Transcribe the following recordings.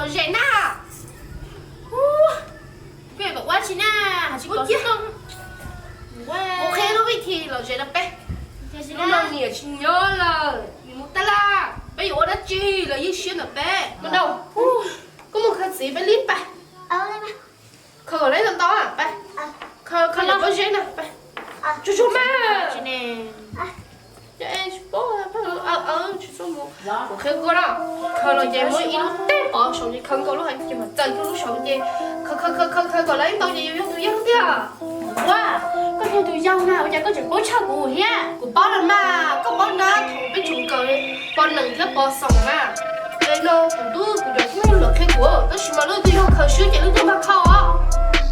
Los zem na. Ub, koj yuav kom ua tsi na? Tsis kom ua. Kuv qhia lub vij thi los zem rau peb. Lub no niam tsis nyob lawm, nws mus tag lawm. Peb yuav ua dab tsi los yeej siab ntawm peb. Mus nrau. Koj mus khaws txiv peb lib pais. Khaws kom leb ntau ntau pais. Khaws, khaws los pob zeb na pais. Tsuag tsuag mas. Tsis paub, tsis txhob mus. Kuv qhia koj na, khaws los ces muab ib lub teb pov saum ces khaws nkaus lub hais ces mam txaws kiag lub saum ces khaws khaws khaws khaws kom lawv ib ntau ces yus yog tus yau tiag. Ua, koj yog tus yau na ua cas koj tseem paub tshaj kuv thiab? Kuv paub los mas, koj paub na thaum peb tseem kawm pos nees thiab pos xoom na. Es no kuv tub kuv cov phooj ywg lawv qhia kuv tab sis mas lub twg yog khaws swb ces lub twg mag khau os.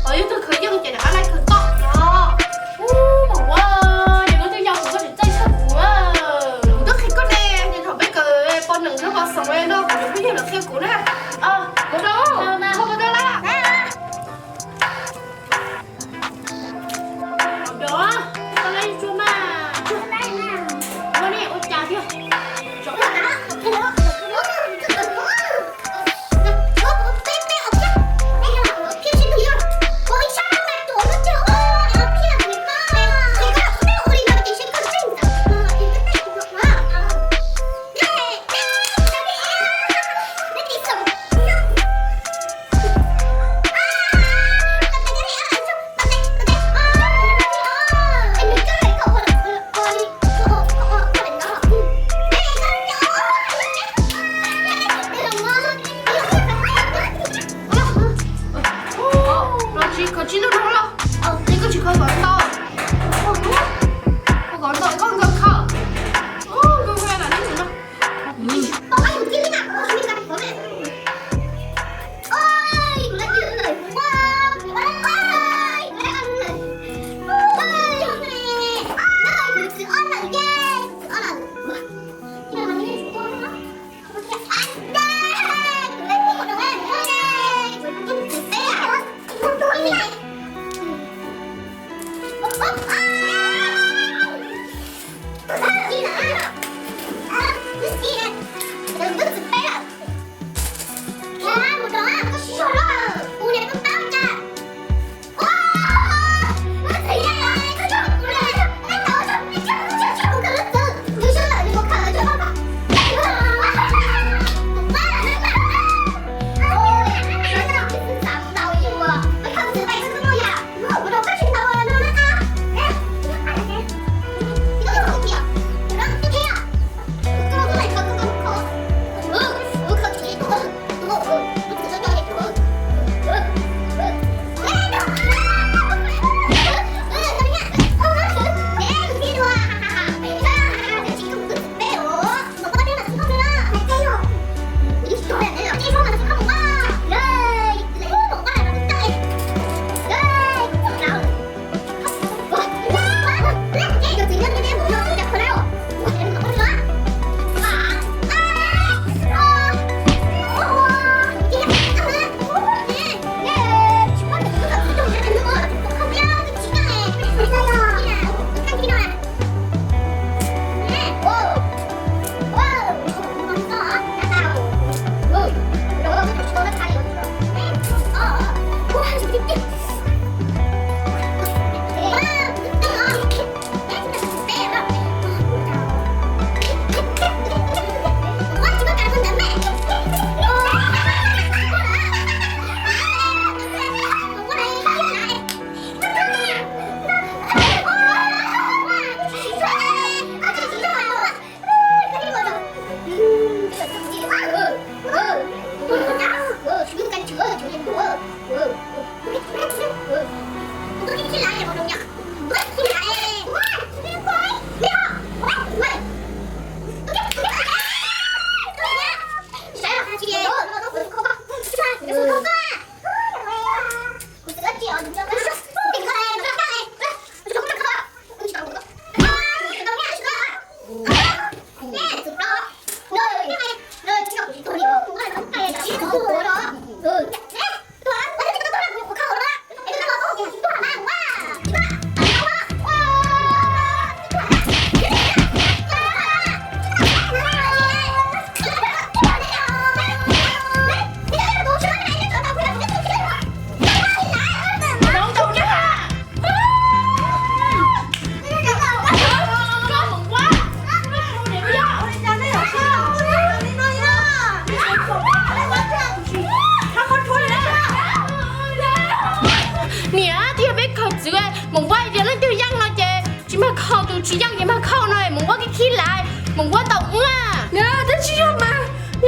Ho yog twg khaws yeej ces nws ab laij kawg toj no. Ub, ua, ces koj twb yau kuv koj tseem txawj tshaj kuv. Kuv twb qhia koj ne, ces thaum peb kawm pos nees thiab pos xoom no kuv cov phooj ywg lawv qhia kuv na. Mus rau, mus rau lawm. Ov, tau lawm tsuag mas. Ua ne ua cas thiab. Los tsis khaws tsib lub no los, es koj tsis khaws kom ntau, khaws kom ntau koj nkaus khaws, nkaus khaws lam neb no. Tsis yeej ces mag khauj no mus ua kev khib lais, mus ua tau ua. Tab sis yog mas,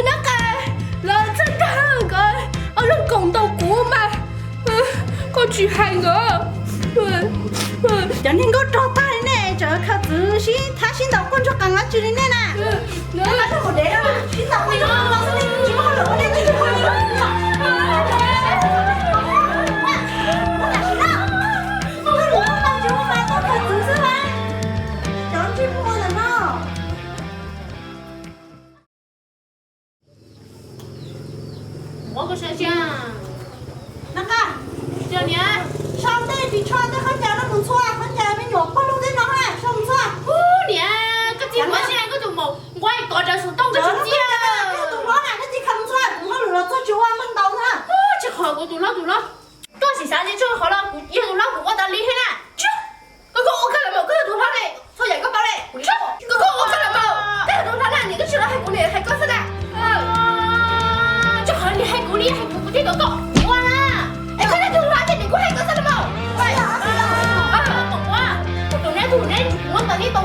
nab qa, los txog tag nkawd ob leeg koom ntaus kuv mas koj tsis hais nkawd. Cov niag nkauj rog tag li nej, tseem khaws txwv sib thab sib ntaus quaj ntsuag qees dab tsi li nej na? Sib ntaus li no los xwb li, tsis muaj hauj lwm ua li. Nab qa, niam, sau ntej ris tsho tej khaub ncaws no mus ntxhua, khaub ncaws me nyuam pog lug tej no, sau mus ntxhua. Ub niam, koj txiv muab sib hais koj tus maum nquab kov rawv xov tooj koj tsis txiaj. Tus hlob na, koj txiv khaws mus ntxhua, kuv hauj lwm los txog tsis ua meej ntau na. Tsis qhov kuv tus hlob, tus hlob, koj sim xav li tso qhov los kuv yog tus hlob kuv ua tas li thiab na. Koj, koj ua koj los mas, koj yog tus hlob ne, txhua yam koj paub ne. Koj, koj ua koj los mas, koj yog tus hlob na, niam twb tsis los hais kuv, niam hais koj xwb na. Tsis qhov niam hais kuv li, hais kuv kuv thiaj kom koj ua na. Es koj yog tus hlob ces niam kuj hais koj xwb los mas. Ua, kuv tus neb tus neb muab tas li tau